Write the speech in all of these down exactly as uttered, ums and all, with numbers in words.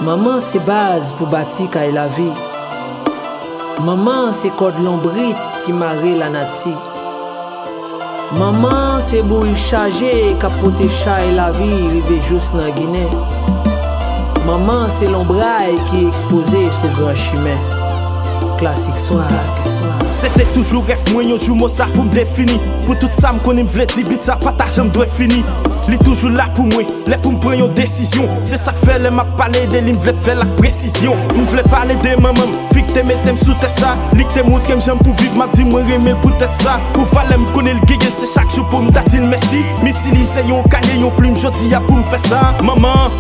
Manman se baz pou bati kay lavi. Manman se kòd lonbrit ki mare lanati. Manman se bourik chaje k ap pote chay lavi rive jous nan ginen. Manman se lonbray ki ekspoze sou gran chimen. Klasik Swag. Se te toujou rèv mwen yon jou mo sa pou m defini. Pou tout sa m konnen m vle di, bit sa pa ta janm dwe fini. Li toujou la pou mwen lè pou m pran yon desizyon. Se sa k fè lè m ap pale de li m vle fè l ak presizyon. M vle pale de manman m, fi k te mete m sou tè sa. Li k te montre m jan m pou viv, m ap di mwen renmen l poutèt sa. Pou valè m konnen l genyen, se chak jou pou m ta di l mèsi. M itilize yon kaye, yon plim jodi a pou m fè sa. Manman,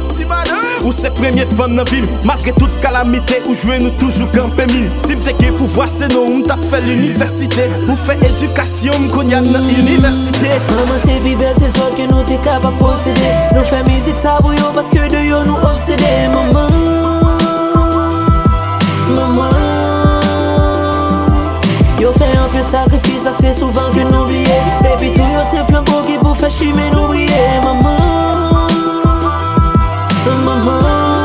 ou se premye fanm nan vi m. Malgre tout kalamite ou jwenn, ou toujou kanpe m. Si m te gen pouvwa, se non ou m t ap fè linivèsite. Ou fè edikasyon m, kounye a m nan inivèsite. Manman se pi bèl trezò ke nou te kapab posede. Nou fè mizik sa pou yo paske de yo nou obsede. Manman, manman, yo fè anpil sakrifis, ase souvan ke nou bliye. Epi tou yo se flanbo ki pou fè chimen nou briye. Manman, manman, manman.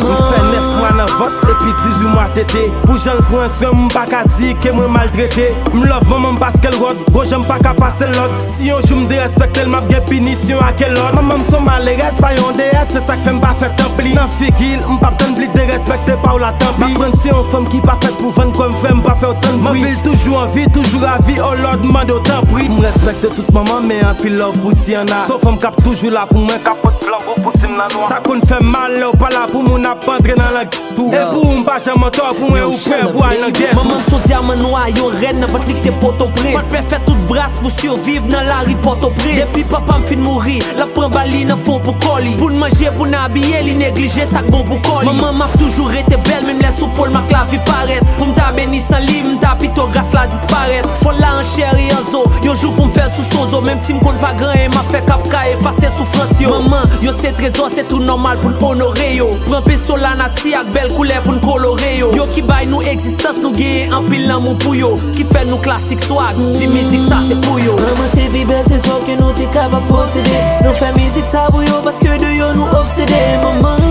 M fè nèf mwa nan vant epi dizuit mwa tete. Pou jan l pran swen m, m pa ka di ke mwen maltrete. M love manman m paske l ròd, gon jan m pa ka pase l lòd. Si yon jou m derespèkte l, m ap gen pinisyon ak lòd. Manman m se yon malerèz, pa yon deyès, se sa k fè m pa fè tanpri. Nan figi l, m p ap tann plis derespèkte pa w la, tanpri. M aprann se yon fanm ki pa fèt pou vann kò m, frè m, pa fè w tann bri. M anvi l toujou anvi, toujou ravi, oh Lord, m mande w tanpri. M respèkte tout manman, men anpil love pou Tiana. Se yon fanm k ap toujou la pou mwen, k ap pot flanbo pou si m nan nwa. Sa konn fè m mal lè w pa la pou moun ap antre nan lang tou. E pou ou m pa janm antò, pou mwen ou prè pou al nan gèt ou. Manman m se yon dyaman nwa, yon rèn nan vant li k te Pòtoprens. Patnè fè tout bras pou siviv nan lari Pòtoprens. Depi papa m fin mouri, l ap pran bal li nan fon pou kò li. Pou n manje, pou n abiye, li neglije sa k bon pou kò li. Manman m ap toujou rete bèl, menm lè sou po l m ak lavi parèt. Pou m ta beni san li, m ta pito gras la disparèt. Fò l la an chè e an zo, yon jou pou m fè l sou sozo. Menm si m konn pa gen anyen, m ap fè k ap ka efase soufrans yo. Manman, yo se trezò, se tou nòmal pou n onore yo. Pran penso lanati ak bèl koulè pou n kolore yo. Yo ki bay nou egzistans, nou genyen anpil lanmou pou yo. Ki fè nou Klasik Swag, di mizik sa se pou yo. Manman se pi bèl trezò ke nou te kapab posede. Nou fè mizik sa pou yo paske de yo nou obsede. Manman,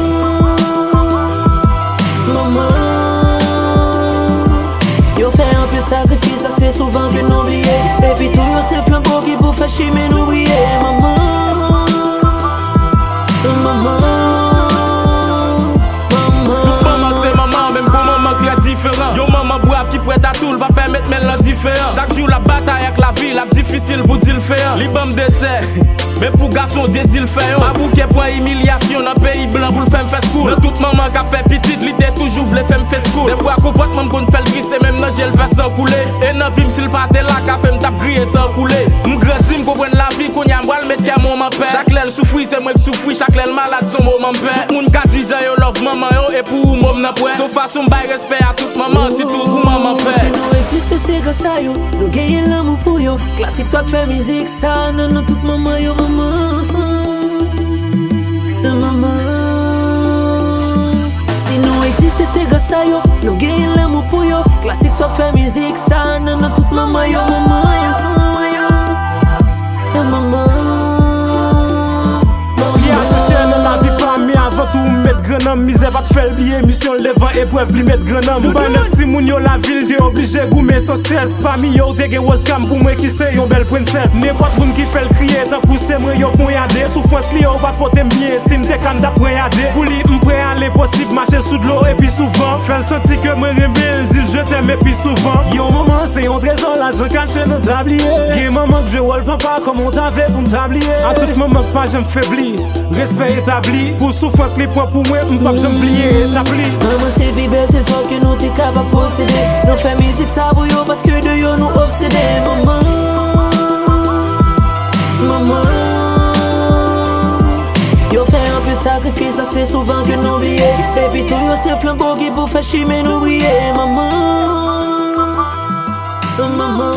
manman, yo fè anpil sakrifis, ase souvan ke nou bliye. Epi tou yo se flanbo ki pou fè chimen nou briye. Manman, manman, manman. Tout manman se manman, menm gon manman k trè diferan. Yon manman brav ki prèt a tou, l pa pèmèt men l nan dife an. Chak jou l ap batay ak lavi, l ap difisil pou di l fè an. Li ban m de sè, men pou gason Dye di l fè yon. Pa bouke pran imilyasyon nan peyi blan pou l fè m fè skoul. Nan tout manman k ap fè pitit, li te toujou vle fè m fè skoul. Dèfwa konpòtman m konn fè l tris, e menm nan je l fè san koule. E nan vi m si l pa te la, kafe m t ap griye san koule. M grandi, m konprann lavi, kounye a m pral met kè m yon manpè. Chak lè l soufri, se mwen k soufri, chak lè l malad, se yon moman m pè. Tout moun ka di jan yo love manman yo, e pou ou mo m nan pwè. Se yon fason m bay respè a tout manman, sitou pou manman pè. Si nou egziste, se gras a yo, nou genyen lanmou pou yo. Klasik Swag fè mizik sa nan non tout manman yo, manman. Manman. Si nou egziste, se gras a yo, nou genyen lanmou pou yo. Klasik Swag fè mizik sa nan non tout manman yo, manman. Manman. Li asosyè nan lavi pa m, men avan tou m met gran nanm. Mizè pa t fè l bliye misyon l devan eprèv, li met gran nanm. M bay nèf timoun yo lavi, l te oblije goumen san sès. Pami yo, w te gen Rose Cam pou mwen ki se yon bèl prensès. Nenpòt moun ki fè l kriye, tankou se mwen yo ponyade. Soufrans li yo pa t pote m byen, si m te ka m t ap pran yade. Pou li, m prè a lenposib, mache sou dlo epi sou van. Fè l santi ke mwen renmen l, di l je t'aime epi souvan. Yon manman se yon trezò, lajan kache nan tabliye. Gen manman k jwe wòl papa kòman w ta vle pou m ta bliye. A tout manman k pa janm febli, respè etabli. Pou soufrans li pran pou mwen, m p ap janm bliye etap li. Manman se pi bèl trezò ke nou te kapab posede. Nou fè mizik sa pou yo paske de yo nou obsede. Manman, manman, yo fè anpil sakrifis, ase souvan ke nou bliye. Epi tou yo se flanbo ki pou fè chimen nou briye. Manman, manman.